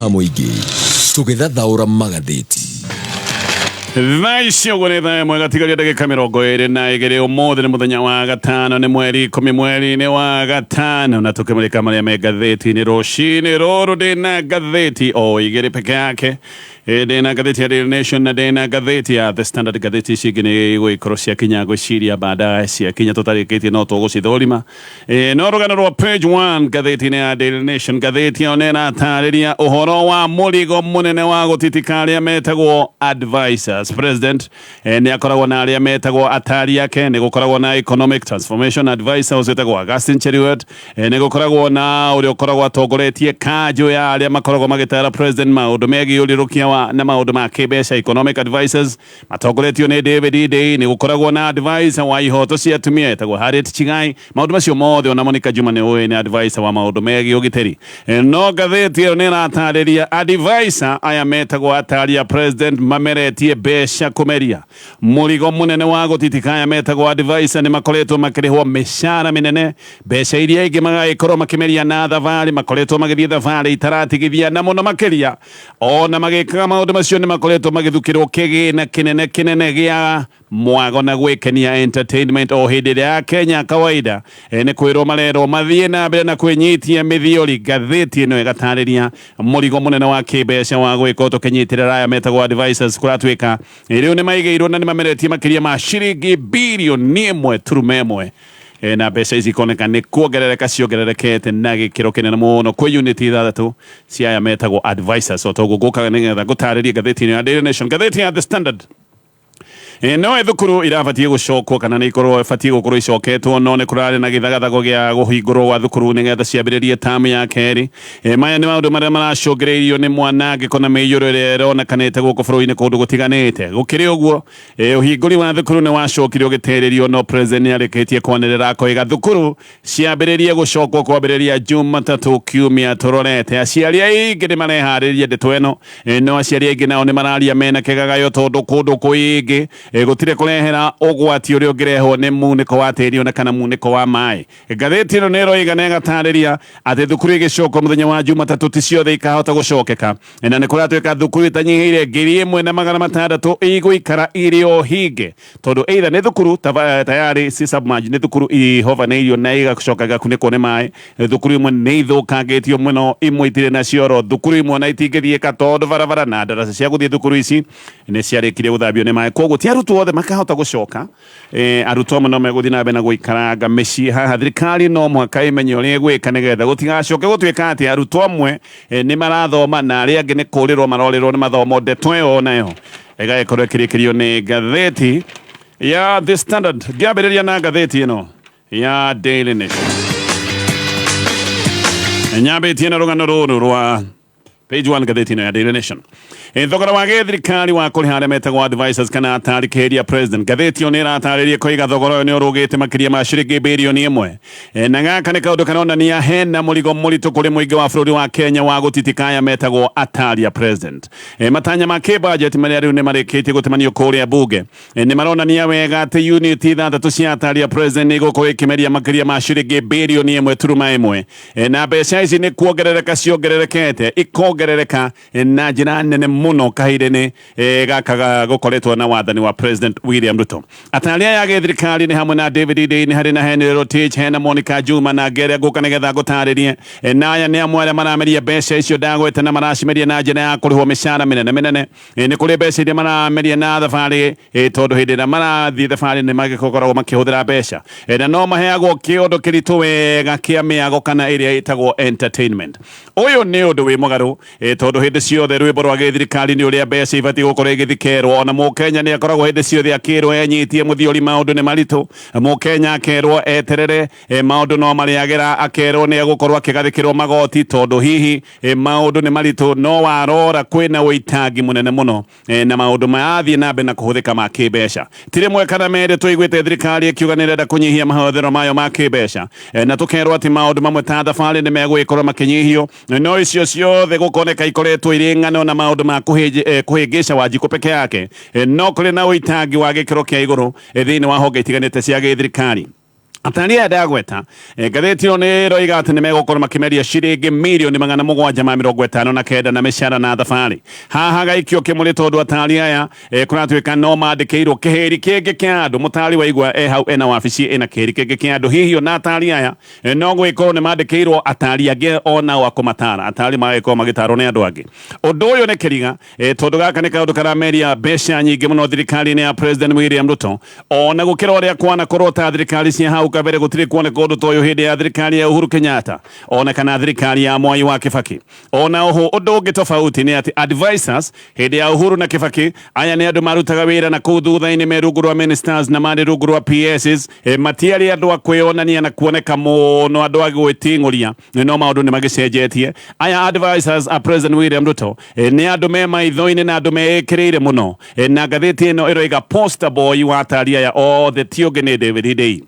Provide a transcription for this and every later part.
Mũingĩ tũgĩthathaũra magathĩti. Thaa ici ũguo nĩ thaa ĩmwe gatigaria ndagĩka 22. Ũmũthĩ nĩ mũthenya wa gatano, nĩ mweri 10 mweri-inĩ wa gatano, na tũkĩmũrĩka marĩa me ngathĩti-inĩ rũcinĩ rũrũ. Ndĩna ngathĩti o igĩrĩ peke yake. Ndĩna ngathĩti ya Daily Nation na ndĩna ngathĩti ya The Standard. Ngathĩti ici ingĩ nĩ igũgĩkorwo ciakinya, ngwĩciria baadaye ciakinya tũtarĩkĩtie no tũgũcithũrima. No rũgano rwa page 1 ngathĩti-inĩ ya Daily Nation, ngathĩti ĩyo nĩ ĩratarĩria ũhoro wa mũrigo mũnene wa gũtitika arĩa metagwo advisors. President nĩ akoragwo na arĩa metagwo atari ake, nĩ gũkoragwo na economic transformation advisor ũcio wĩtagwo Augustine Cheruiyot, nĩ gũkoragwo na ũrĩa ũkoragwo atongoretie kanjũ ya arĩa makoragwo magĩtara president maũndũ megiĩ ũrĩrũkia wa na maũndũ ma kĩmbeca, economic advisors matongoretio nĩ David Ndii. Nĩ gũkoragwo na advisor wa ihoto cia atumia etagwo Harriet Chigai. Maũndũ macio mothe, ona Monica Juma nĩ ũĩ nĩ advisor wa maũndũ megiĩ ũgitĩri. No ngathĩti ĩyo nĩ ĩratarĩria advisor aya metagwo atari a president mameretie mbeca kũmeria mũrigo mũnene wa gũtitika. Aya metagwo advisor nĩ makoretwo makĩrĩhwo mĩcara mĩnene, mbeca iria ingĩ magagĩkorwo makĩmeria na thabarĩ, makoretwo magĩthiĩ thabarĩ itaratigithia, na mũno makĩria ona magĩkaga maũndũ macio nĩ makoretwo magĩthukĩrwo kĩgĩna kĩnene kĩnene gĩa mwago na gwĩkenia, entertainment, o hĩndĩ ĩrĩa ya Kenya kawaida nĩ kwĩrwo marerwo mathiĩ na mbere na kwĩnyitia mĩthiori. Ngathĩti ĩno ĩgatarĩria mũrigo mũnene wa kĩmbeca wa gwĩka tũkĩnyitĩrĩra aya metagwo advisors kũratuĩka rĩu nĩ maigĩirwo na nĩ mameretie makĩria ma ciringi birioni 1.1, na mbeca ici ikoneka nĩ kuongerereka ciongererekete na gĩkĩro kĩnene mũno kwĩ unit ithathatũ cia aya metagwo advisors. O toguo ngũkaga nĩgetha ngũtarĩrie ngathĩti ĩno ya Daily Nation. Ngathĩti ya The Standard, no thukuru irabatiĩ gũcokwo kana nĩ ikorwo ibatiĩ gũkorwo icoketwo, no nĩ kũrarĩ na gĩthagathago gĩa kũhingũrwo gwa thukuru nĩgetha ciambĩrĩrie tamu ya kerĩ. Maya nĩ maũndũ marĩa maracũngĩrĩirio nĩ mwanangĩko na mĩiyũro ĩrĩa ĩronekanĩte gũkũ bũrũri-inĩ kũndũ gũtiganĩte. Gũkĩrĩ ũguo, ũhingũri wa thukuru nĩ wacokire ũgĩtĩrĩrio, no president nĩ arĩkĩtie kwanĩrĩra akoiga thukuru ciambĩrĩrie gũcokwo kwambĩrĩria Jumatatũ kiumia tũrorete. Aciari aingĩ nĩ mareharĩria ndeto ĩno, no aciari aingĩ nao nĩ mararia mena kĩgagayo tondũ kũndũ kũingĩ gũtirĩ kũrehera ũgwati ũrĩa ũngĩrehwo nĩ munĩko wa tĩri ona kana munĩko wa maĩ. Ngathĩti ĩno nĩ ĩroiga na ĩgatarĩria atĩ thukuru igĩcokwo mũthenya wa Jumatatũ ti ciothe ikahota gũcokeka, na nĩ kũratuĩka thukuru itanyihĩire 1600 igũikara irĩ o hinge tondũ either nĩ thukuru tayari si submerged, nĩ thukuru ihovanĩirio na igacoka igakunĩkwo nĩ maĩ, thukuru imwe nĩ ithũkangĩtio mũno, imwe itirĩ na cioro, thukuru imwe ona itingĩthiĩka tondũ barabara na ndaraca cia gũthiĩ thukuru ici nĩ ciarĩkirie gũthambio nĩ maĩ. Koguo ti arutwo othe makahota gũcoka. Arutwo amwe no megũthiĩ na mbere na gũikaranga mĩciĩ. Haha thirikari no mũhaka ĩmenye ũrĩa ĩgwĩka nĩgetha gũtigacoke gũtuĩka atĩ arutwo amwe nĩ marathoma na arĩa angĩ nĩ kũrĩrwo marorĩrwo nĩ mathomo. Ndeto ĩyo nayo ĩgagĩkorwo ĩkĩrĩkĩrio nĩ ngathĩti ya The Standard. Ngĩambĩrĩria na ngathĩti ĩno ya Daily Nation, nyambĩtie na rũgano rũrũ rwa page 1 ngathĩti ĩno ya Daily Nation. Thogora wa gĩthirikari wa kũrĩha arĩa metagwo advisors kana atari kĩheria president. Ngathĩti ĩyo nĩ ĩratarĩria koiga thogora ũyũ nĩ ũrũgĩte makĩria ma ciringi birioni 1, na gaka nĩ kaũndũ karonania hena mũrigo mũritũ kũrĩ mũingĩ wa bũrũri wa Kenya wa gũtitika aya metagwo atari a president. Matanya ma kĩ-budget marĩa rĩu nĩ marĩkĩtie gũtemanio kũrĩa bunge nĩ maronania wega atĩ unit ithathatũ cia atari a president nĩ igũkorwo ikĩmeria makĩria ma ciringi birioni 1.1, na mbeca ici nĩ kuongerereka ciongererekete, ikongerereka na njĩra nene mũno kahinda-inĩ gaka gũkoretwo na wathani wa President William Ruto. Atari aya a gĩthirikari nĩ hamwe na David Ndii, nĩ harĩ na Henry Rotich, hena Monica Juma na angĩ arĩa ngũka nĩgetha ngũtarĩrie. Na aya nĩ amwe arĩa marameria mbeca icio ndagweta na maracimeria na njĩra ya kũrĩhwo mĩcara mĩnene mĩnene. Nĩ kũrĩ mbeca iria marameria na thabarĩ, tondũ hĩndĩ ĩrĩa marathiĩ thabarĩ nĩ magĩkoragwo makĩhũthĩra mbeca, na no maheagwo kĩũndũ kĩritũ wega kĩa mĩago kana ĩrĩa ĩtagwo entertainment. Ũyũ nĩ ũndũ wĩ mũgarũ, tondũ hĩndĩ ciothe rwĩmbo rwa gĩthirikari nĩ ũrĩa mbeca ibatiĩ gũkorwo igĩthikerwo. Ona mũkenya nĩ akoragwo hĩndĩ ciothe akĩrwo enyitie mũthiori, maũndũ nĩ maritũ. Mũkenya akerwo eterere, maũndũ no marĩagĩra, akerwo nĩ egũkorwo akĩgathĩkĩrwo magoti tondũ hihi maũndũ nĩ maritũ. No warora kwĩna ũitangi mũnene mũno na maũndũ marathiĩ na mbere na kũhũthĩka ma kĩmbeca. Ti rĩmwe kana merĩ tũiguĩte thirikari ĩkiuga nĩ ĩrenda kũnyihia mahũthĩro mayo ma kĩmbeca, na tũkerwo atĩ maũndũ mamwe ta thabarĩ nĩ megũgĩkorwo makĩnyihio, no icio ciothe gũkoneka ikoretwo irĩ ng'ano na maũndũ ma kũhĩngĩca Wanjikũ peke yake. No kũrĩ na ũitangi wa gĩkĩro kĩa igũrũ thĩinĩ wa honge itiganĩte cia gĩthirikari. Atari aya ndagweta, ngathĩti ĩno nĩ ĩroiga atĩ nĩ megũkorwo makĩmeria ciringi mirioni 759 na mĩcara na thabarĩ. Haha gaikio kĩmũrĩ tondũ atari aya kũratuĩka no mandĩkĩirwo kĩhĩri kĩngĩ kĩa andũ. Mũtari waigua e hau ena wabici ĩna kĩhĩri kĩngĩ kĩa andũ, hihi ona atari aya no gwĩkorwo nĩ mandĩkĩirwo atari angĩ onao akũmatara, atari magagĩkorwo magĩtarwo nĩ andũ angĩ. Ũndũ ũyũ nĩ kĩriga, tondũ gaka nĩ kaũndũ karameria mbeca nyingĩ mũno thirikari-inĩ ya President William Ruto, ona gũkĩra ũrĩa kwanakorwo ta thirikari cia hau kabere. Gũtirĩ kuoneka ũndũ ta ũyũ hĩndĩ ya thirikari ya Uhuru Kenyatta ona kana thirikari ya Mwai wa Kibaki. Ona oho ũndũ ũngĩ tofauti nĩ atĩ advisors hĩndĩ ya Uhuru na Kibaki, aya nĩ andũ marutaga wĩra na kũu thutha-inĩ me rungu rwa ministers na marĩ rungu rwa PSs, matiarĩ andũ a kwĩonania na kuoneka mũno, andũ a gwĩting'ũria. No maũndũ nĩ magĩcenjetie. Aya advisors a President William Ruto nĩ andũ me maitho-inĩ na andũ meĩkĩrĩire mũno, na ngathĩti ĩno ĩroiga poster boy wa atari aya othe ti ũngĩ nĩ David Ndii.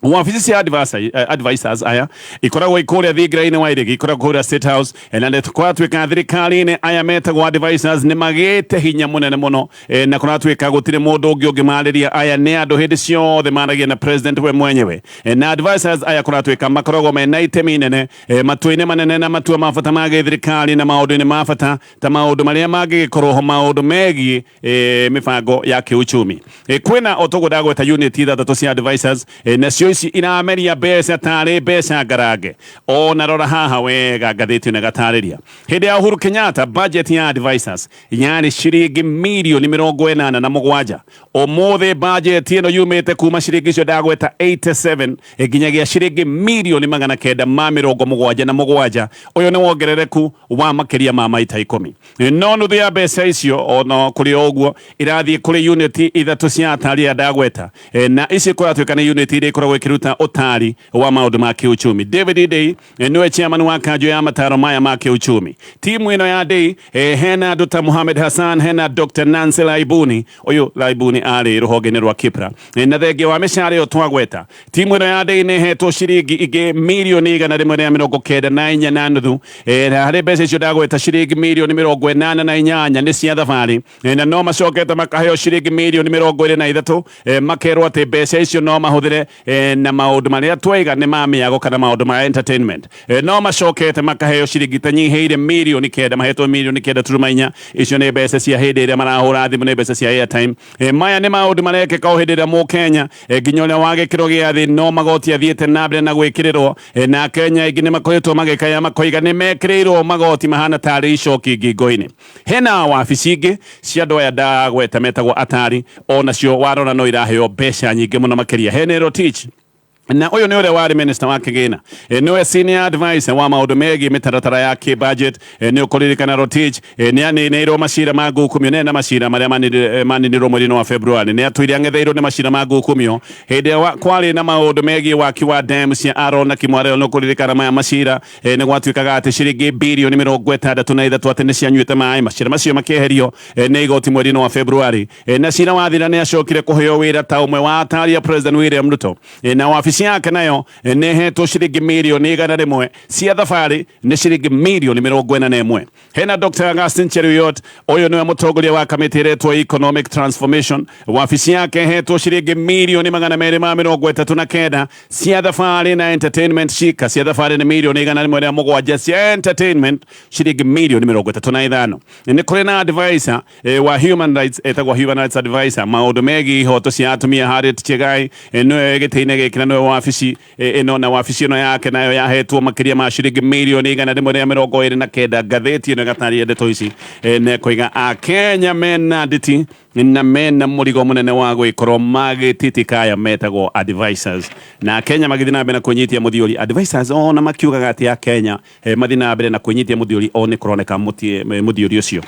Wabici cia advisors aya ikoragwo ikũrĩa thingira-inĩ wa iregi, ikoragwo kũrĩa State House, na nĩ kũratuĩka thirikari-inĩ aya metagwo advisors nĩ magĩte hinya mũnene mũno, na kũratuĩka gũtirĩ mũndũ ũngĩ ũngĩmarĩria. Aya nĩ andũ hĩndĩ ciothe maragia na president we mwenyewe, na advisors aya kũratuĩka makoragwo mena itemi inene matua-inĩ manene na matua ma bata ma gĩthirikari na maũndũ-inĩ ma bata ta maũndũ marĩa mangĩgĩkorwo ho, maũndũ megiĩ mĩbango ya kĩuchumi. Kwĩna o toguo ndagweta unit ithathatũ cia advisors, nacio ici irameria mbeca tarĩ mbeca ngarange. Ona rora haha wega, ngathĩti ĩno ĩgatarĩria hĩndĩ ya Uhuru Kenyatta budget ya advisors yarĩ ciringi mirioni 87. Ũmũthĩ budget ĩno yumĩte kuma ciringi icio ndagweta 87 nginyagia ciringi mirioni 977. Ũyũ nĩ wongerereku wa makĩria ma maita 10. No nuthu ya mbeca icio ona kũrĩ o ũguo irathiĩ kũrĩ unit ithatũ cia atari aya ndagweta, na ici kũratuĩka nĩ unit iria ikoragwo ikĩruta ũtari wa maũndũ ma kĩuchumi. David Ndii nĩwe chairman wa kanjũ ya mataro maya ma kĩuchumi. Timu ĩno ya Ndii, hena andũ ta Mohamed Hassan, hena Dr. Nancy Laibuni, ũyũ Laibuni arĩ rũhonge-inĩ rwa KIPRA, na thengia wa mĩcara ĩyo twagweta, timu ĩno ya Ndii nĩ ĩhetwo ciringi ingĩ mirioni 194.5. Na harĩ mbeca icio ndagweta, ciringi mirioni 88 nĩ cia thabarĩ, na no macokete makaheo ciringi mirioni 23, makerwo atĩ mbeca icio no mahũthĩre na maũndũ marĩa twaiga nĩ ma mĩago kana maũndũ ma entertainment. No macokete makaheo ciringi itanyihĩire mirioni 9, mahetwo mirioni 9.4. Icio nĩ mbeca cia hĩndĩ ĩrĩa marahũra thimũ, nĩ mbeca cia airtime. Maya nĩ maũndũ marekĩka o hĩndĩ ĩrĩa mũkenya, nginya ũrĩa wa gĩkĩro gĩa thĩ, no magoti athiĩte na mbere na gwĩkĩrĩrwo, na Kenya aingĩ nĩ makoretwo magĩkaya makoiga nĩ mekĩrĩirwo magoti mahana tarĩ icoki ngingo-inĩ. Hena wabici ingĩ cia andũ aya ndagweta metagwo atari, onacio warora no iraheo mbeca nyingĩ mũno makĩria. Hena Rotich, na ũyũ nĩ ũrĩa warĩ minister wa kĩgĩna, nĩwe senior advisor wa maũndũ megiĩ mĩtaratara ya kĩ-budget. Nĩ ũkũririkana Rotich nĩ aninĩirwo macira ma ngukumio, nĩ na macira marĩa maninirwo mweri-inĩ wa February. Nĩ atũire ang'etheirwo nĩ macira ma ngukumio hĩndĩ ĩrĩa kwarĩ na maũndũ megiĩ waki wa dam cia Aron na Kimwarer. Nĩ ũkũririkana maya macira, nĩ gwatuĩkaga atĩ ciringi birioni 63 atĩ nĩ cianyuĩte maĩ. Macira macio makĩeherio nĩ igoti mweri-inĩ wa February, na cira wathira nĩ acokire kũheo wĩra ta ũmwe wa atari a President William Ruto, na wabici yake nayo nĩ ĩhetwo ciringi mirioni 100 cia thabarĩ, nĩ ciringi mirioni 41. Hena Dr. Augustine Cheruiyot, ũyũ nĩwe mũtongoria wa kamĩtĩ ĩretwo Economic Transformation. Wabici yake ĩhetwo ciringi mirioni 239 cia thabarĩ na entertainment cika. Cia thabarĩ nĩ mirioni 107, cia entertainment ciringi mirioni 35. Nĩ kũrĩ na advisor wa human rights, etagwo human rights advisor, maũndũ megiĩ ihoto cia atumia, Harriet Chegai, nĩwe gĩtĩ-inĩ gĩkĩ na nĩwe wabici ĩno, na wabici ĩno yake nayo yahetwo makĩria ma ciringi mirioni 129. Ngathĩti ĩno ĩgatarĩria ndeto ici, na ĩkoiga akenya mena nditi na mena mũrigo mũnene wa gwĩkorwo magĩtitikaya metagwo advisors, na Kenya magĩthiĩ na mbere na kwĩnyitia mũthiũri. Advisors ona makiugaga atĩ akenya mathiĩ na mbere na kwĩnyitia mũthiũri, o nĩ kũroneka mũthiũri ũcio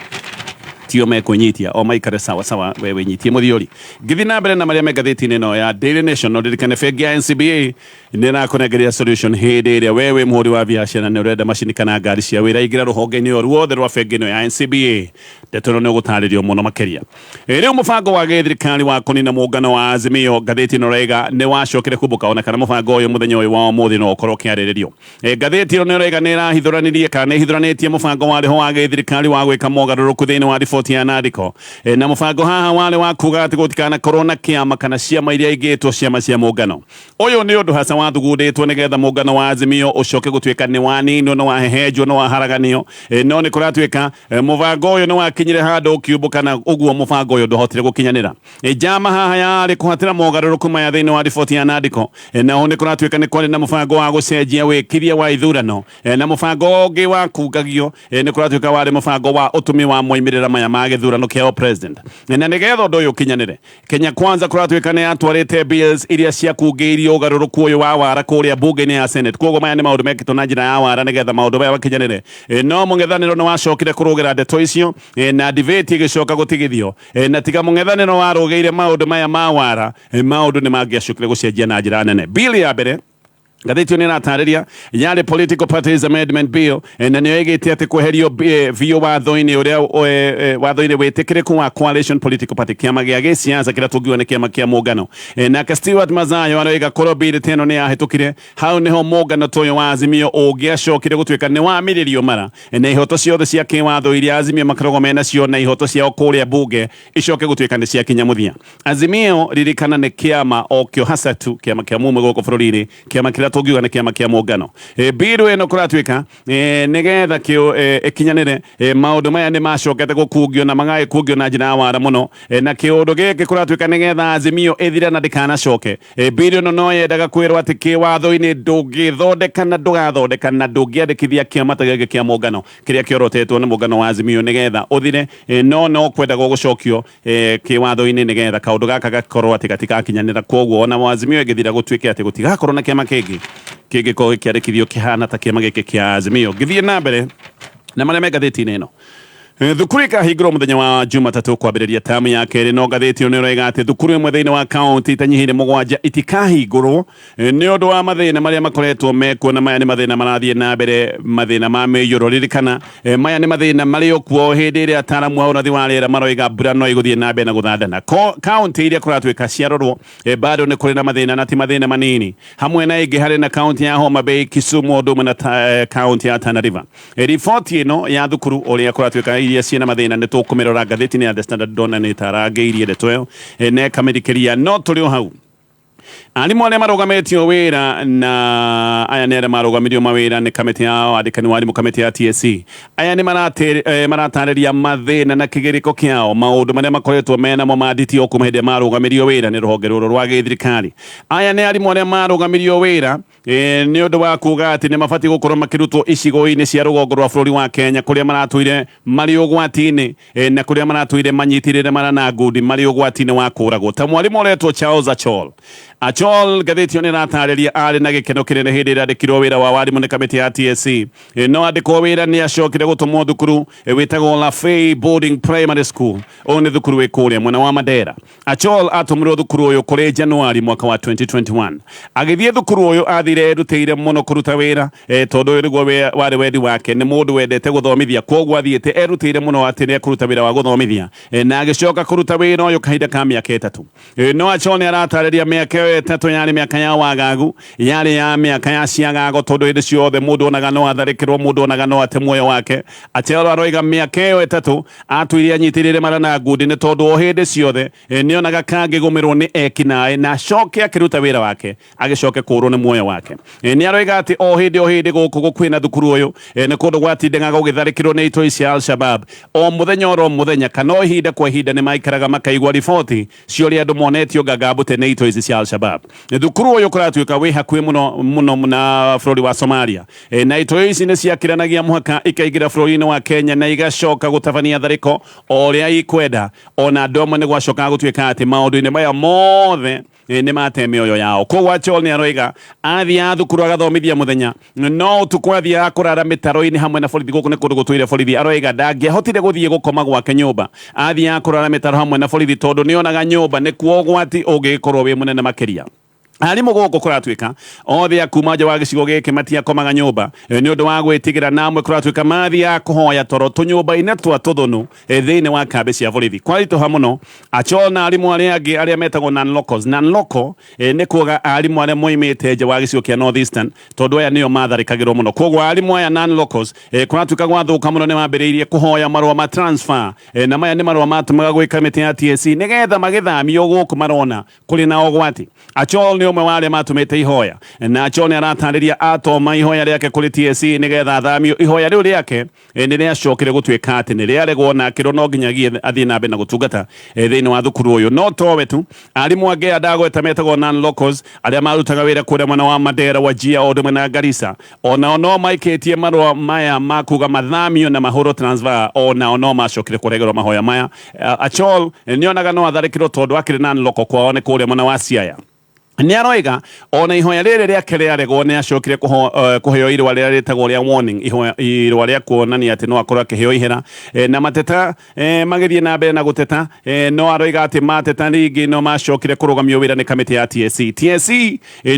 tio mekwĩnyitia, o maikare sawa sawa, we wĩnyitie mũthiũri. Ngĩthiĩ na mbere na marĩa me ngathĩti-inĩ ĩno ya Daily Nation, no ririkane bengi ya NCBA nĩ ĩrakũnengeria solution hĩndĩ ĩrĩa we wĩ mũhũri wa biacara nĩ ũrenda macini kana ngari cia wĩra. Ingĩra rũhonge-inĩ o ruothe rwa bengi ĩno ya NCBA, ndeto ĩno nĩ ũgũtarĩrio mũno makĩria. Rĩu mũbango wa gĩthirikari wa kũnina mũngano wa Azimio, ngathĩti ĩno ĩraiga nĩ wacokire kumbũka, ona kana mũbango ũyũ mũthenya ũyũ wa ũmũthĩ no ũkorwo ũkĩarĩrĩrio. Ngathĩti ĩno nĩ ĩraiga nĩ ĩrahithũranirie kana nĩ ĩhithũranĩtie mũbango warĩ ho wa gĩthirikari wa gwĩka mogarũrũku thĩinĩ wa riboti. riboti ya Nandiko. Na mũbango haha warĩ wa kuga atĩ gũtikanakorwo na kĩama kana ciama iria ingĩtwo ciama cia mũngano. Ũyũ nĩ ũndũ hasa wathugundĩtwo nĩgetha mũngano wa Azimio ũcoke gũtuĩka nĩ waninwo, nĩ wahehenjwo, nĩ waharaganio. No nĩ kũratuĩka mũbango ũyũ nĩ wakinyire handũ ũkiumbũka na ũguo mũbango ũyũ ndũhotire gũkinyanĩra. Njama haha yarĩ kũhatĩra mogarũrũku maya thĩinĩ wa riboti ya Nandiko. Naho nĩ kũratuĩka nĩ kwarĩ na mũbango wa gũcenjia wĩkiria wa ithurano, na mũbango ũngĩ wa kungagio nĩ kũratuĩka warĩ mũbango wa ũtũmi wa moimĩrĩra maya ma gĩthurano kĩa president. Na nĩgetha ũndũ ũyũ ũkinyanĩre, Kenya Kwanza kũratuĩka nĩ yatwarĩte bills iria ciakungĩirio ũgarũrũku ũyũ wa wara kũrĩa bunge-inĩ ya Senate. Koguo maya nĩ maũndũ mekĩtwo na njĩra ya wara nĩgetha maũndũ maya makinyanĩre. No mũng'ethanĩro nĩ wacokire kũrũgĩra ndeto icio, na debate ĩgĩcoka gũtigithio. Na tiga mũng'ethanĩro warũgĩire maũndũ maya ma wara, maũndũ nĩ mangĩacokire gũcenjia na njĩra nene. Bill ya mbere ngathĩti ĩyo nĩ ĩratarĩria yarĩ Political Parties Amendment Bill, na nĩyo ĩgĩte atĩ kweherio biũ watho-inĩ ũrĩa watho-inĩ wĩtĩkĩrĩku wa Coalition Political Party, kĩama gĩa gĩsiasa kĩrĩa tũngiuga nĩ kĩama kĩa mũngano. Nake Stewart Mazayo aroiga korwo bill ta ĩno nĩ yahĩtũkire, hau nĩho mũngano ta ũyũ wa Azimio ũngĩacokire gũtuĩka nĩ wamĩrĩrio mara, na ihoto ciothe cia kĩwatho iria Azimio makoragwo menacio na ihoto ciao kũrĩa bunge icoke gũtuĩka nĩ ciakinya mũthia. Azimio, ririkana, nĩ kĩama o kĩo hasa tu kĩama kĩa mumwe gũkũ bũrũri-inĩ, kĩama kĩrĩa tũngiuga nĩ kĩama kĩa mũngano. Bill ĩno kũratuĩka nĩgetha kĩo ĩkinyanĩre, maũndũ maya nĩ macokete gũkungio na magagĩkungio na njĩra ya wara mũno. Na kĩũndũ gĩkĩ kũratuĩka nĩgetha Azimio ĩthire na ndĩkanacoke, bill ĩno no yendaga kwĩrwo atĩ kĩwatho-inĩ ndũngĩthondeka na ndũgathondeka na ndũngĩandĩkithia kĩama ta gĩkĩ kĩa mũngano kĩrĩa kĩorotetwo nĩ mũngano wa Azimio nĩgetha ũthire, no kwendagwo gũcokio kĩwatho-inĩ nĩgetha kaũndũ gaka gakorwo atĩ gatikakinyanĩra. Koguo ona Azimio ĩngĩthira, gũtuĩke atĩ gũtigakorwo na kĩama kĩngĩ kĩngĩkorwo gĩkĩandĩkithio kĩhana ta kĩama gĩkĩ kĩa Azimio. Ngĩthiĩ na mbere na marĩa me ngathĩti-inĩ ĩno, thukuru ikahingũrwo mũthenya wa Jumatatũ kwambĩrĩria tamu ya kerĩ, no ngathĩti ĩno nĩ ĩroiga atĩ thukuru ĩmwe thĩinĩ wa kaunti itanyihĩire 7 itikahingũrwo nĩ ũndũ wa mathĩna marĩa makoretwo mekuo, na maya nĩ mathĩna marathiĩ na mbere, mathĩna ma mĩiyũro. Ririkana, maya nĩ mathĩna marĩ o kuo hĩndĩ ĩrĩa ataaramu a ũrathi wa rĩera maroiga mbura no ĩgũthiĩ na mbere na gũthandana. Kaunti iria kũratuĩka ciarorwo, bado nĩ kũrĩ na mathĩna na ti mathĩna manini. Hamwe na ĩngĩ harĩ na kaunti ya Homa Bay, Kisumu, ũndũ ũmwe na kaunti ya Tana River. Riboti ĩno ya thukuru ũrĩa kũratuĩka iria ciĩna mathĩna nĩ tũkũmĩrora ngathĩti-inĩ ya The Standard. Ndona nĩ tarangĩirie ndeto ĩyo, na ĩkamĩrikĩria. No tũrĩ o hau, arimũ arĩa marũgamĩtio wĩra, na aya nĩ arĩa marũgamirio mawĩra nĩ kamĩtĩ ya wandĩkani wa arimũ, kamĩtĩ ya TSC, aya nĩ maratarĩria mathĩna na kĩgĩrĩko kĩao, maũndũ marĩa makoretwo menamo ma nditi o kuma hĩndĩ ĩrĩa marũgamirio wĩra nĩ rũhonge rũrũ rwa gĩthirikari. Aya nĩ arimũ arĩa marũgamirio wĩra nĩ ũndũ wa kuga atĩ nĩ mabatiĩ gũkorwo makĩrutwo icigo-inĩ cia rũgongo rwa bũrũri wa Kenya kũrĩa maratũire marĩ ũgwati-inĩ, na kũrĩa maratũire manyitĩrĩre mara na ngundi marĩ ũgwati-inĩ wa kũragwo, ta mwarimũ ũretwo Charles Achol. Achol, ngathĩti ĩyo nĩ ĩratarĩria, arĩ na gĩkeno kĩnene hĩndĩ ĩrĩa andĩkirwo wĩra wa warimũ nĩ kamĩtĩ ya TSC. No andĩkwo wĩra nĩ acokire gũtũmwo thukuru wĩtagwo Lafey Boarding Primary School. Ũyũ nĩ thukuru wĩ kũrĩa mwena wa Mandera. Achol atũmirwo thukuru ũyũ kũrĩ Januari mwaka wa 2021. Agĩthiĩ thukuru ũyũ athire erutĩire mũno kũruta wĩra, tondũ ũyũ nĩguo warĩ wendi wake. Nĩ mũndũ wendete gũthomithia, koguo athiĩte erutĩire mũno atĩ nĩ ekũruta wĩra wa gũthomithia, na agĩcoka kũruta wĩra ũyũ kahinda ka mĩaka 3. No Achol nĩ aratarĩria mĩaka ĩyo 3 yarĩ mĩaka ya wagagu, yarĩ ya mĩaka ya ciagago, tondũ hĩndĩ ciothe mũndũ onaga no atharĩkĩrwo, mũndũ onaga no ate muoyo wake. Achol aroiga mĩaka ĩyo 3 atũire anyitĩrĩire mara na ngundi, nĩ tondũ o hĩndĩ ciothe nĩonaga kangĩgũmĩrwo nĩ ekinaĩ na acoke akĩruta wĩra wake agĩcoke kũrwo nĩ muoyo wake. Nĩ aroiga atĩ o hĩndĩ o hĩndĩ gũkũ gũkuhĩ na thukuru ũyũ, nĩ kũndũ gwatindaga gũgĩtharĩkĩrwo nĩ itoi cia Al-Shabab o mũthenya oro mũthenya, kana o ihinda kwa ihinda nĩ maikaraga makaigua riboti cia ũrĩa andũ monetio ngangambũte nĩ itoi ici cia Al-Shabab. Thukuru ũyũ kũratuĩka wĩ hakuhĩ mũno mũno na bũrũri wa Somalia, na itoi ici nĩ ciakĩranagia mũhaka ikaingĩra bũrũri-inĩ wa Kenya na igacoka gũtabania tharĩko o ũrĩa ikwenda. Ona andũ amwe nĩ gwacokaga gũtuĩka atĩ maũndũ-inĩ maya mothe nĩ mate mĩoyo yao. Koguo Achol nĩ aroiga athiaga thukuru agathomithia mũthenya, no ũtukũ athiaga kũrara mĩtaro-inĩ hamwe na borithi. Gũkũ nĩ kũndũ gũtũire borithi. Aroiga ndangĩahotire gũthiĩ gũkoma gwake nyũmba, athiaga kũrara mĩtaro hamwe na borithi, tondũ nĩonaga nyũmba nĩkuo ũgwati ũngĩgĩkorwo wĩ mũnene makĩria. Arimũ gũkũ kũratuĩka othe a kuma nja wa gĩcigo gĩkĩ matiakomaga nyũmba nĩ ũndũ wa gwĩtigĩra, na amwe kũratuĩka mathiaga kũhoya toro tũnyũmba-inĩ twa tũthũnũ thĩinĩ wa kambĩ cia borithi. Kwaritũha mũno, Achol na arimũ arĩa angĩ arĩa metagwo non-locals. Non-local nĩ kuga arimũ arĩa moimĩte nja wa gĩcigo kĩa North Eastern, tondũ aya nĩo matharĩkagĩrwo mũno. Koguo arimũ aya non-locals kũratuĩka gwathũka mũno nĩ mambĩrĩirie kũhoya marũa ma transfer, na maya nĩ marũa matũmaga gwĩ kamĩtĩ ya TSC nĩgetha magĩthamio gũkũ marona kũrĩ na ũgwati. Achol nĩ ũmwe wa arĩa matũmĩte ihoya, na Achol nĩ aratarĩria atoma ihoya rĩake kũrĩ TSC nĩgetha athamio. Ihoya rĩu rĩake nĩ rĩacokire gũtuĩka atĩ nĩ rĩaregwo na akĩrwo no nginyagia athiĩ na mbere na gũtungata thĩinĩ wa thukuru ũyũ. No towe tu, arimũ angĩ aya ndagweta metagwo non-locals arĩa marutaga wĩra kũrĩa mwena wa Mandera, Wajir o ũndũ ũmwe na Garissa, onao no maikĩtie marũa maya ma kuga mathamio na mahũrwo transfer, onao no macokire kũregerwo mahoya maya. Achol nĩonaga no atharĩkĩrwo tondũ akĩrĩ non-local, kwao nĩ kũrĩa mwena wa Siaya. Nĩ aroiga ona ihoya rĩrĩ rĩake rĩaregwo nĩ acokire kũheo irũa rĩrĩa rĩtagwo rĩa warning, irũa rĩa kuonania atĩ no akorwo akĩheo ihera, na mateta magĩthiĩ na mbere na gũteta, no aroiga atĩ mateta rĩngĩ no macokire kũrũgamio wĩra nĩ kamĩtĩ ya TSC. TSC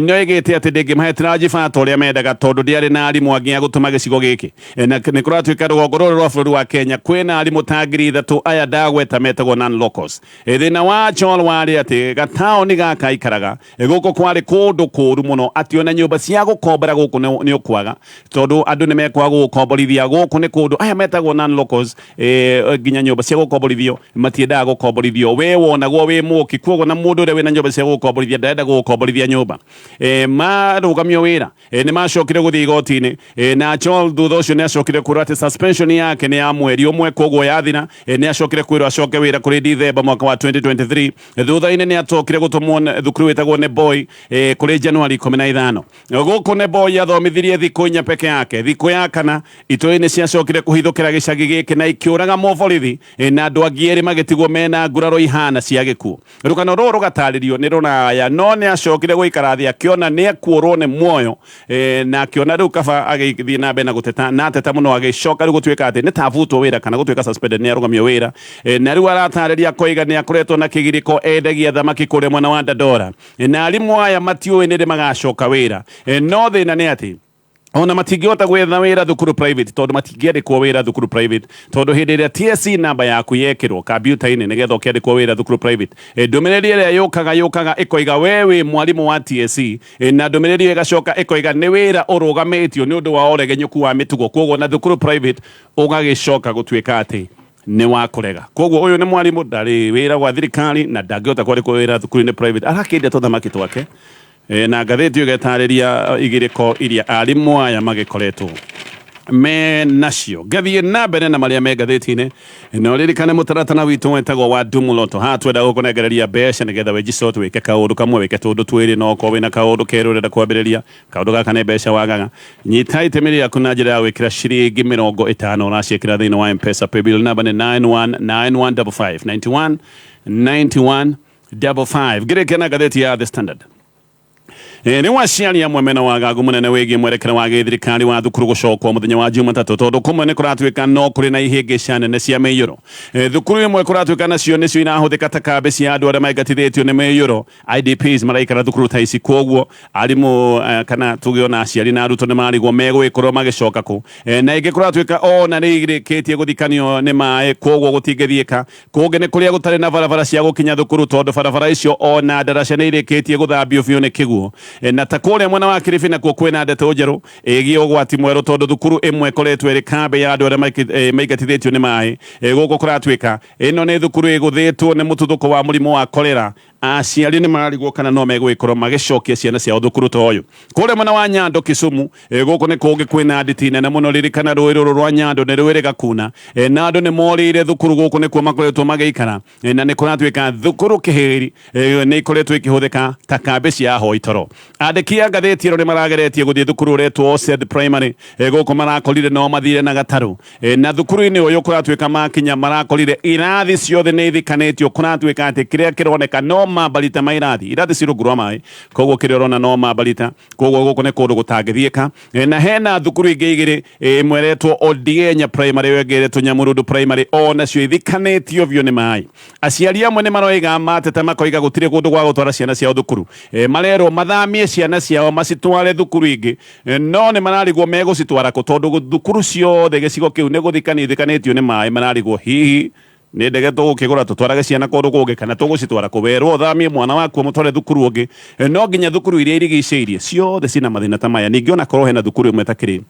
no ĩgĩte atĩ ndĩngĩmahe transfer ta ũrĩa mendaga tondũ ndĩarĩ na arimũ angĩ a gũtũma gĩcigo gĩkĩ. Na nĩ kũratuĩka rũgongo rũrũ rwa bũrũri wa Kenya kwĩna arimũ ta 3,000 aya ndagweta metagwo non-locals. Thĩna wa Achol warĩ atĩ gataũni gaka aikaraga gũkũ kwarĩ kũndũ kũũru mũno, atĩ ona nyũmba cia gũkombora gũkũ nĩ ũkwaga tondũ andũ nĩ mekwaga gũgũkomborithia. Gũkũ nĩ kũndũ aya metagwo non-locals, nginya nyũmba cia gũkomborithio matiendaga gũkomborithio, we wonagwo wĩ mũki, koguo na mũndũ ũrĩa wĩna nyũmba cia gũkomborithia ndarenda gũgũkomborithia nyũmba. Marũgamio wĩra, nĩ macokire gũthiĩ igoti-inĩ, na Achol thutha ũcio nĩ acokire kwĩrwo atĩ suspension yake nĩ ya mweri ũmwe, koguo yathira nĩ acokire kwĩrwo acoke wĩra kũrĩ Dithemba mwaka wa 2023. Thutha-inĩ nĩ acokire gũtũmwo thukuru wĩtagwo Neboi kũrĩ Januari 15. Gũkũ Neboi athomithirie thikũ 4 peke yake. Thikũ ya kana itoi nĩ ciacokire kũhithũkĩra gĩcagi gĩkĩ na ikĩũraga mũborithi, na andũ angĩ erĩ magĩtigwo mena nguraro ihana cia gĩkuũ. Rũgano rũrũ rũgatarĩrio nĩ rũraya, no nĩ acokire gũikara thĩ akĩona nĩ ekuũrwo nĩ muoyo, na akĩona rĩu kaba agĩthiĩ na mbere na gũteta, na ateta mũno agĩcoka rĩu gũtuĩka atĩ nĩ ta avutwo wĩra kana gũtuĩka suspended, nĩ arũgamio wĩra. Na rĩu aratarĩria akoiga nĩ akoretwo na kĩgirĩko, endagia thamaki kũrĩa mwena wa Dandora, na arimũ aya matiũĩ nĩ rĩ magacoka wĩra. No thĩna nĩ atĩ ona matingĩhota gwetha wĩra thukuru private tondũ matingĩandĩkwo wĩra thukuru private, tondũ hĩndĩ ĩrĩa TSC namba yaku yekĩrwo kambiuta-inĩ nĩgetha ũkĩandĩkwo wĩra thukuru private, ndũmĩrĩri ĩrĩa yũkaga ĩkoiga we wĩ mwarimũ wa TSC, na ndũmĩrĩri ĩyo ĩgacoka ĩkoiga nĩ wĩra ũrũgamĩtio nĩ ũndũ wa ũregenyũku wa mĩtugo, koguo na thukuru private ũgagĩcoka gũtuĩka atĩ nĩ wa kũrega. Koguo ũyũ nĩ mwarimũ, ndarĩ wĩra gwa thirikari na ndangĩhota kwandĩkwo wĩra thukuru-inĩ private, arakĩendia tũthamaki twake. Na ngathĩti ĩyo ĩgatarĩria igĩrĩko iria arimũ aya magĩkoretwo me nacio. Ngathiĩ na mbere na marĩa me ngathĩti-inĩ, na ũririkane mũtaratara witũ wetagwo wa Ndumuloto. Haha twenda gũkũnengereria mbeca nĩgetha wĩnjicote wĩke kaũndũ kamwe, wĩke tũndũ twĩrĩ, no okorwo wĩna kaũndũ kerũ ũrenda kwambĩrĩria kaũndũ gaka nĩ mbeca wagaga, nyita itemi rĩaku na njĩra ya gwĩkĩra ciringi 50 ũraciĩkĩra thĩinĩ wa M-Pesa. Paybill number nĩ 919155, 91 91 55. Ngĩrĩkia na ngathĩti ya The Standard. Rĩu aciari amwe mena wagagu mũnene wĩgiĩ mwerekera wa gĩthirikari wa thukuru gũcokwo mũthenya wa Jumatatũ, tondũ kũmwe nĩ kũratuĩka no kũrĩ na ihĩngĩca nene cia mĩiyũro. Thukuru imwe kũratuĩka nacio nĩcio irahũthĩka ta kambĩ cia andũ arĩa maingatithĩtio nĩ mĩiyũro, IDPs maraikara thukuru ta ici, koguo arimũ kana tuge ona aciari na arutwo nĩ marigwo megũgĩkorwo magĩcoka kũ. Na ĩngĩ kũratuĩka ona nĩ irĩkĩtie gũthikanio nĩ maĩ, koguo gũtingĩthiĩka. Kũngĩ nĩ kũrĩa gũtarĩ na barabara cia gũkinya thukuru tondũ barabara icio ona ndaraca nĩ irĩkĩtie gũthambio biũ nĩ kĩguũ. Na ta kũrĩa mwena wa Kilifi nakuo kwĩna ndeto njerũ ĩgiĩ ũgwati mwerũ tondũ thukuru ĩmwe ĩkoretwo ĩrĩ kambĩ ya andũ arĩa maingatithĩtio nĩ maĩ. Gũkũ kũratuĩka ĩno nĩ thukuru ĩgũthĩtwo nĩ mũtuthũko wa mũrimũ wa korera. Aciari nĩ mararigwo kana no megũgĩkorwo magĩcokia ciana ciao thukuru ta ũyũ. Kũrĩa mwena wa Nyando Kisumu, gũkũ nĩ kũngĩ kwĩna nditi nene mũno. Ririkana rũĩ rũrũ rwa Nyando nĩ rwĩrĩga kuna, na andũ nĩ morĩire thukuru gũkũ nĩkuo makoretwo magĩikara, na nĩ kũratuĩka thukuru kĩhĩri nĩ ikoretwo ikĩhũthĩka ta kambĩ cia ahoi toro. Andĩki a ngathĩti ĩno nĩ marageretie gũthiĩ thukuru ũretwo Osed Primary, gũkũ marakorire no mathire na gatarũ, na thukuru-inĩ ũyũ kũratuĩka makinya marakorire irathi ciothe nĩ ithikanĩtio, kũratuĩka atĩ kĩrĩa kĩroneka no Mambarita ma irathi irathi ci rungu rwa maĩ, koguo kĩrĩa ũrona no mambarita, koguo gũkũ nĩ kũndũ gũtangĩthiĩka. Na hena thukuru ingĩ igĩrĩ, ĩmwe ĩretwo Odienya Primary, ĩyo ĩngĩ ĩretwo Nyamurundu Primary, onacio ithikanĩtio biũ nĩ maĩ. Aciari amwe nĩ maroiga mateta makoiga gũtirĩ kũndũ gwa gũtwara ciana ciao thukuru. Marerwo mathamie ciana ciao macitware thukuru ingĩ, no nĩ mararigwo megũcitwara kũ tondũ thukuru ciothe gĩcigo kĩu nĩ gũthikania ithikanĩtio nĩ maĩ. Mararigwo hihi nĩ ndege tũgũkĩgũra tũtwarage ciana kũndũ kũngĩ kana tũgũcitwara kũ. Werwo ũthamie mwana waku ũmũtware thukuru ũngĩ, no nginya thukuru iria irigicĩirie ciothe cina mathĩna ta maya. Ningĩ ona korwo hena thukuru ĩmwe ĩtakĩrĩ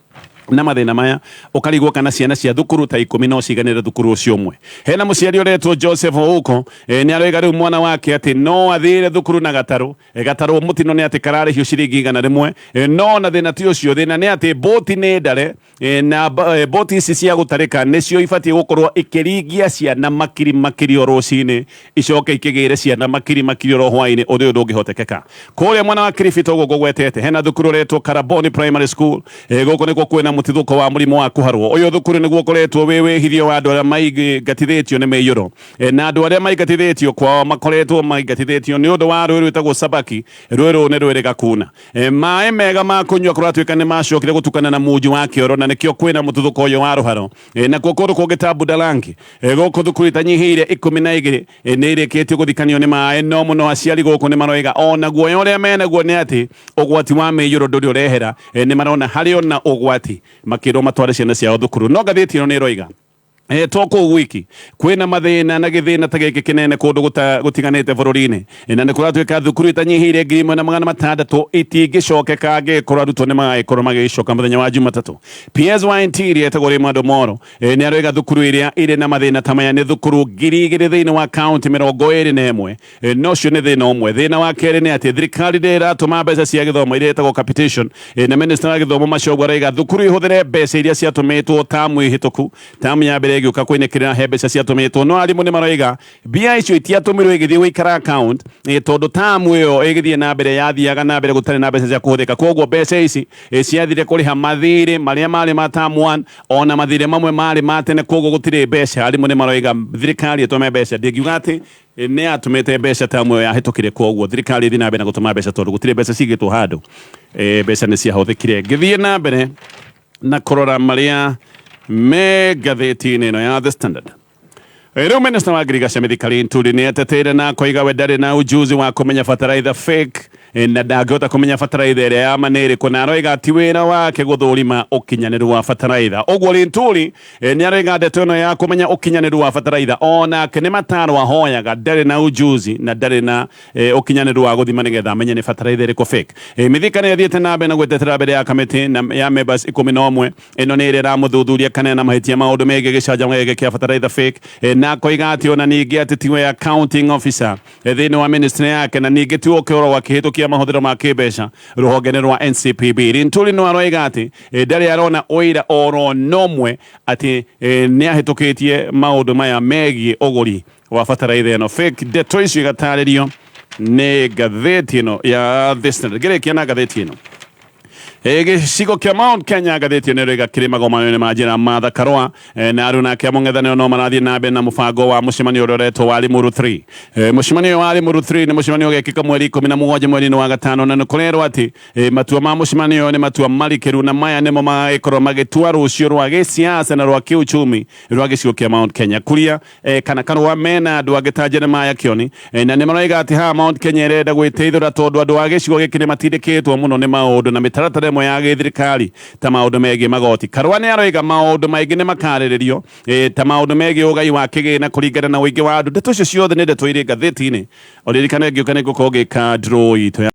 na mathĩna maya, ũkarigwo kana ciana cia thukuru ta 10 no ciganĩre thukuru ũcio ũmwe. Hena mũciari ũretwo Joseph Ouko, nĩ aroiga rĩu mwana wake atĩ no athire thukuru na gatarũ. Gatarũ mũtino nĩ atĩ kararĩhio ciringi 100, no na thĩna ti ũcio, thĩna nĩ atĩ boti nĩ ndare, na boti ici cia gũtarĩka nĩcio ibatiĩ gũkorwo ikĩringia ciana makiri makiri o rũcinĩ, icoke ikĩgĩre ciana makiri makiri oro hwaĩ-inĩ. Ũndũ ũyũ ndũngĩhotekeka. Kũrĩa mwena wa Kilifi toguo ngũgwetete, hena thukuru ũretwo Karaboni Primary School. Gũkũ nĩkuo kwĩna mũtithũko wa mũrimũ wa kũharwo. Ũyũ thukuru nĩguo ũkoretwo wĩ wĩhithio wa andũ arĩa maingatithĩtio nĩ mĩiyũro, na andũ arĩa maingatithĩtio kwao makoretwo maingatithĩtio nĩ ũndũ wa rũĩ rwĩtagwo Sabaki. Rũĩ rũũ nĩ rwĩrĩga kuna. Maĩ mega ma kũnyua kũratuĩka nĩ macokire gũtukana na munju wa kĩoro, na nĩkĩo kwĩna mũtuthũko ũyũ wa rũharo. Nakuo kũndũ kũngĩ ta Budalangi, gũkũ thukuru itanyihĩire 12 nĩ irĩkĩtio gũthikanio nĩ maĩ, no mũno aciari gũkũ nĩ maroiga ona guoya ũrĩa menaguo nĩ atĩ ũgwati wa mĩiyũro ndũrĩ ũrehera. Nĩ marona harĩ ona ũgwati makĩrwo matware ciana ciao thukuru. No ngathĩti ĩno nĩ ĩroiga to kũu gwiki kwĩna mathĩna na gĩthĩna ta gĩkĩ kĩnene kũndũ gũtiganĩte bũrũri-inĩ, na nĩ kũratuĩka thukuru itanyihĩire 1600 itingĩcokeka angĩkorwo arutwo nĩ magagĩkorwo magĩcoka mũthenya wa Jumatatũ. PS wa Interior etagwo Raymond Omoro, nĩ aroiga thukuru iria irĩ na mathĩna ta maya nĩ thukuru 2000 thĩinĩ wa kaunti 21. No ũcio nĩ thĩna ũmwe. Thĩna wa kerĩ nĩ atĩ thirikari ndĩ ĩratũma mbeca cia gĩthomo iria ĩtagwo capitation, na minister wa gĩthomo Machogu araiga thukuru ihũthĩre mbeca iria ciatũmĩtwo tamu ĩhĩtũku. Tamu ya mbere ĩgĩũka kwĩnĩkĩrĩra he mbeca ciatũmĩtwo, no arimũ nĩ maroiga mbia icio itiatũmirwo igĩthiĩ gũikara account, tondũ tamu ĩyo ĩgĩthiĩ na mbere yathiaga na mbere gũtarĩ na mbeca cia kũhũthĩka. Koguo mbeca ici ciathire kũrĩha mathirĩ marĩa marĩ ma term 1 ona mathirĩ mamwe marĩ ma tene, koguo gũtirĩ mbeca. Arimũ nĩ maroiga thirikari ĩtũme mbeca, ndingiuga atĩ nĩ yatũmĩte mbeca tamu ĩyo yahĩtũkire, koguo thirikari ĩthiĩ na mbere na gũtũma mbeca tondũ gũtirĩ mbeca cigĩtwo handũ. Mbeca nĩ ciahũthĩkire. Ngĩthiĩ na mbere na kũrora marĩa me ngathĩti-inĩ ĩno ya The Standard. Rĩu minister wa ngirigaca Mithika Linturi nĩ eteteire na akoiga we ndarĩ na ujuzi wa kũmenya bataraitha fake, na ndangĩhota kũmenya bataraitha ĩrĩa ya ma nĩ ĩrĩkũ, na aroiga ti wĩra wake gũthũrima ũkinyanĩru wa bataraitha. Ũguo Linturi nĩ aroiga ndeto ĩno ya kũmenya ũkinyanĩru wa bataraitha onake nĩ mataro ahoyaga, ndarĩ na ujuzi na ndarĩ na ũkinyanĩru wa gũthima nĩgetha amenye nĩ bataraitha ĩrĩkũ fake. Mithika nĩ athiĩte na mbere na gwĩtetera mbere ya kamĩtĩ ya members 11. Ĩno nĩ ĩrĩa ĩramũthuthuria kana ena mahĩtia maũndũ megiĩ gĩcanjama gĩkĩ kĩa bataraitha fake, na akoiga atĩ ona ningĩ atĩ tiwe accounting officer thĩinĩ wa ministry yake, na ningĩ tiwe ũkĩoragwo akĩhĩtũkia mahũthĩro ma kĩmbeca rũhonge-inĩ rwa NCPB. Linturi no aroiga atĩ ndarĩ arona ũira oro nomwe atĩ nĩ ahĩtũkĩtie maũndũ maya megiĩ ũgũri wa bataraitha ĩno fake. Ndeto icio igatarĩrio nĩ ngathĩti ĩno ya The Standard. Ngĩrĩkia na ngathĩti ĩno, gĩcigo kĩa Mount Kenya, ngathĩti ĩno ĩroiga kĩrĩ magomano-inĩ ma njĩra Martha Karua na aruna ake a mũng'ethanĩro no marathiĩ na mbere na mũbango wa mũcemanio ũrĩa ũretwo wa Limuru 3. Mũcemanio ũyũ wa Limuru 3 nĩ mũcemanio ũgekĩka mweri 17 mweri-inĩ wa gatano, na nĩ kũrerwo atĩ matua ma mũcemanio ũyũ nĩ matua marikĩru, na maya nĩmo magagĩkorwo magĩtua rũciũ rwa gĩsiasa na rwa kĩuchumi rwa gĩcigo kĩa Mount Kenya. Kuria kana Karua mena andũ angĩ ta Jeremiah Kioni, na nĩ maroiga atĩ haha Mount Kenya ĩrenda gwĩteithũra tondũ andũ a gĩcigo gĩkĩ nĩ matindĩkĩtwo mũno nĩ maũndũ na mĩtaratara ĩmwe ya gĩthirikari ta maũndũ megiĩ magoti. Karua nĩ aroiga maũndũ maingĩ nĩ makarĩrĩrio, ta maũndũ megiĩ ũgai wa kĩgĩna kũringana na ũingĩ wa andũ. Ndeto icio ciothe nĩ ndeto irĩ ngathĩti-inĩ. Ũririkane ngĩũka nĩ ngũkorwo ngĩka draw itũ ya